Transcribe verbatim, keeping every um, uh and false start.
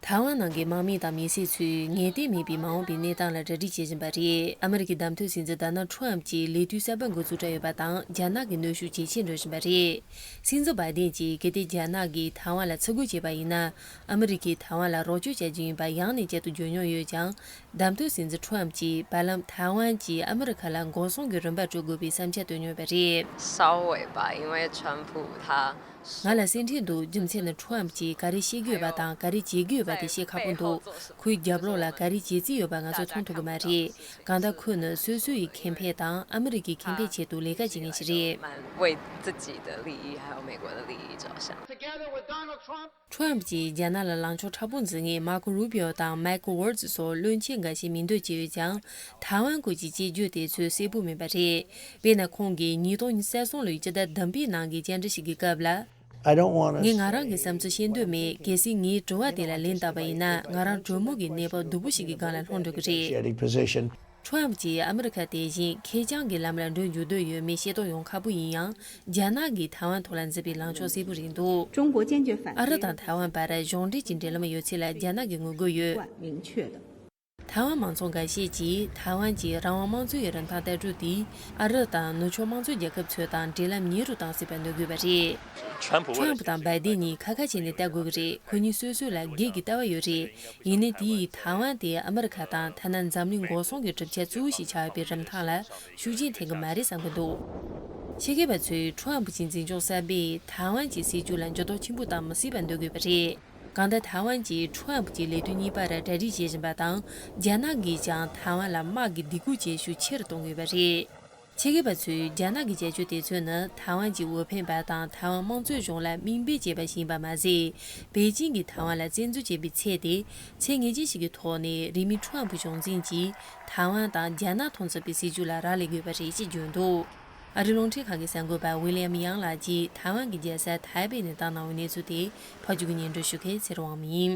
ཐའེ་ཝན་ནང་གི་དམག་མི་དང་མི་སེར་ཚོས་ངེས་གཏན་མེད་པའི་མ་འོངས་པའི་གནས་སྟངས་ལ་གྲ་སྒྲིག་བྱེད་བཞིན་པ་རེད། ཨ་མི་རི་ཀའི་བདམས་ཐོན་སྲིད་འཛིན་ཌོ་ནལ་ཁྲོམ་གྱིས་ལས་དུས་གསར་པ་འགོ་འཛུགས་གྲབས་ཡོད་པ་དང་། རྒྱ་ནག་གི་གནོན་ཤུགས་ཇེ་ཆེར་འགྲོ་བཞིན་པ་རེད། སྲིད་འཛིན་བྷའི་ཏིན་གྱིས་གལ་ཏེ་རྒྱ་ནག་གིས་ཐའེ་ཝན་ལ་ཚུར་རྒོལ་བྱས་པ་ཡིན་ན། ཨ་མི་རི་ཀས་ཐའེ་ཝན་ལ་རོགས་སྐྱོར་བྱ་རྒྱུ་ཡིན་པ་ཡང་ནས་བསྐྱར་དུ་བརྗོད་མྱོང་ཡོད་ཀྱང་། བདམས་ཐོན་སྲིད་འཛིན་ཁྲོམ་གྱིས་བར་ལམ་ཐའེ་ཝན་གྱིས་ཨ་མི་རི་ཁ་ལ་འགོག་སྲུང་གི་རིན་པ་སྤྲོད་དགོས་པའི་བསམ་འཆར་བཏོན་མྱོང་བ་རེད། 稍微吧，因为川普他 ང་ལ་སེམས་ཁྲལ་འདུག་རྒྱུ་མཚན་ནི་ཁྲོམ་གྱིས་ག་རེ་བཤད་ཀྱི་ཡོད་པ་དང་ག་རེ་བྱེད་ཀྱི་ཡོད་པ་དེ་བཤད་ཁག་པོ་འདུག་ཁོའི་རྒྱབ་ལོགས་ལ་ག་རེ་བྱེད་རྩིས་ཡོད་པ་ང་ཚོས་མཐོང་ཐུབ་ཀྱི་མ་རེད། གང་ལྟར་ཁོ་ནི་སོ་སོ་ཡི་ཁེ་ཕན་དང་ཨ་མི་རི་ཀའི་ཁེ་ཕན་ཆེད་དུ་ལས་ཀ་བྱེད་མཁན་ཞིག་རེད། 为自己的利益还有美国的利益着想。 Together with Donald Trump, ཁྲོམ་གྱིས་རྒྱ་ནག་ལ་ལངས་ཕྱོགས་མཁྲེགས་པོ་འཛིན་མཁན་མར་ཁོ་རུ་པིའོ་དང་མའི་ཁལ་ཝོལ་ཙི་སོགས་བློན་ཆེན་འགའ་ཤས་མིང་འདོན་བྱས་ཡོད་ཀྱང་། ཐའེ་ཝན་སྐོར་གྱི་སྐྱེ་རྒྱུ་དེ་ཚོས་གསལ་པོ་མིན་པ་རེད། དཔེར་ན། ཁོང་གིས་ཉིས་སྟོང་ཉི་ཤུ་རྩ་གསུམ་ལོའི་སྤྱི་ཟླ་བདུན་པའི་ནང་གི་བཅར་འདྲི་ཞིག་གི་སྐབས་ལ། I don't want to ངས་ང་རང་གི་བསམ་ཚུལ་བཤད་འདོད་མེད། གལ་སྲིད་ངའི་དྲི་བ་དེ་ལ་ལན་བཏབ་པ་ཡིན་ན། ང་རང་གྲོས་མོལ་གྱི་གནས་བབ་སྡུག་པོ་ཞིག་གི་སྒང་ལ་ལྷུང་འགྲོ་གི་རེད། Negotiating position. ཁྲོམ་གྱིས་ཨ་མི་རི་ཁ་དེ་བཞིན་ཁེར་རྐྱང་གི་ལམ་ལ་འགྲོ་འཇུག་འདོད་ཡོད་མེད་ཤེས་རྟོགས་ཡོང་ཁག་པོ་ཡིན་ཡང་། རྒྱ་ནག་གིས་ཐའེ་ཝན་ཐོག་ལ་འཛིན་པའི་ལངས་ཕྱོགས་གསལ་པོ་རེད་འདུག 中国坚决反对 ཨ་རི་དང་ཐའེ་ཝན་བར་གཞུང་འབྲེལ་གྱི་འབྲེལ་ལམ་ཡོད་ཚུལ་ལ་རྒྱ་ནག་གིས་ངོ་རྒོལ་ཡོད། 明确的。 ཐའེ་ཝན་མང་ཚོགས་འགའ་ཤས་ཀྱིས་ཐའེ་ཝན་གྱི་རང་དབང་དམངས་གཙོའི་རིན་ཐང་ལྟ་གྲུབ་དེས་ཨ་རི་དང་ནུབ་ཕྱོགས་དམངས་གཙོའི་རྒྱལ་ཁབ་ཚོ་དང་འབྲེལ་ལམ་ཉེ་རུ་བཏང་སྲིད་པ་འདོད་དགོས་པ་རེད། ཁྲམ་ཕུ་དང་བྷའི་ཏིན་གཉིས་ཁ་ཁ་བྱས་ནས་ལྟ་དགོས་ཀྱི་རེད། ཁོ་གཉིས་སོ་སོ་ལ་སྒེར་གྱི་ལྟ་བ་ཡོད་རེད། ཡིན་ནའི་དེ་ཡིས་ཐའེ་ཝན་དེ་ཨ་མི་རི་ཁ་དང་ཐ་ན་འཛམ་གླིང་འགོག་སྲུང་གི་གྲུབ་ཆ་གཙོ་བོ་ཞིག་ཆགས་ཡོད་པའི་རིན་ཐང་ལ་ཤུགས་རྐྱེན་ཐེབས་ཀྱི་མ་རེད་བསམ་གྱི་འདུག་ཕྱི་རྒྱལ་བ་ཚོས་ཁྲོམ་ཕུ་གྱི་འཛིན་སྐྱོང་གསར་པས་ཐའེ་ཝན་གྱི་སྲིད་བྱུས་ལ་འགྱུར་ལྡོག་ཆེན་པོ་བཏང་མི་སྲིད་པ་འདོད་དགོས་པ་རེད། གང་ལྟར་ཐའེ་ཝན་གྱིས་ཁྲོམ་ཕུ་གྱི་ལས་དོན་གཉིས་པར་གྲ་སྒྲིག་བྱེད་བཞིན་པ་དང་། རྒྱ་ནག་གིས་ཀྱང་ཐའེ་ཝན་ལ་དམག་གི་སྡིགས་སྐུལ་བྱེད་ཤུགས་ཆེ་རུ་གཏོང་དགོས་པ་རེད། ཕྱི་རྒྱལ་བ་ཚོས་རྒྱ་ནག་གི་བྱ་སྤྱོད་དེ་ཚོ་ནི་ཐའེ་ཝན་གྱི་འོས་འཕེན་པ་དང་ཐའེ་ཝན་དམངས་གཙོའི་གཞུང་ལ་མིང་དཔེ་བྱས་པ་ཞིག་ཡིན་པ་མ་ཟད། པེ་ཅིང་གིས་ཐའེ་ཝན་ལ་བཙན་འཛུལ་བྱས་པའི་ཚད་དེ། ཚད་ངེས་ཅན་ཞིག་གི་ཐོག་ནས་རིང་མིན་ཁྲོམ་ཕུ་གཞུང་འཛིན་གྱིས་ཐའེ་ཝན་དང་རྒྱ་ནག་མཐུན་ཚོགས་པའི་སྲིད་བྱུས་ལ་རག་ལས་དགོས་པ་རེད་ཅེས་བརྗོད་འདུག་ཨ་རིའི་རླུང་འཕྲིན་ཁང་གི་གསར་འགོད་པ་ཝི་ལི་ཡམ་ཡང་ལགས་ཀྱིས་ཐའེ་ཝན་གྱི་རྒྱལ་ས་ཐའེ་པེ་ནས་བཏང་གནང་བའི་གནས་ཚུལ་དེ་ཕབ་སྒྱུར་གྱིས་སྙན་སྒྲོན་ཞུ་མཁན་ཚེ་རིང་དབང་མོ་ཡིན།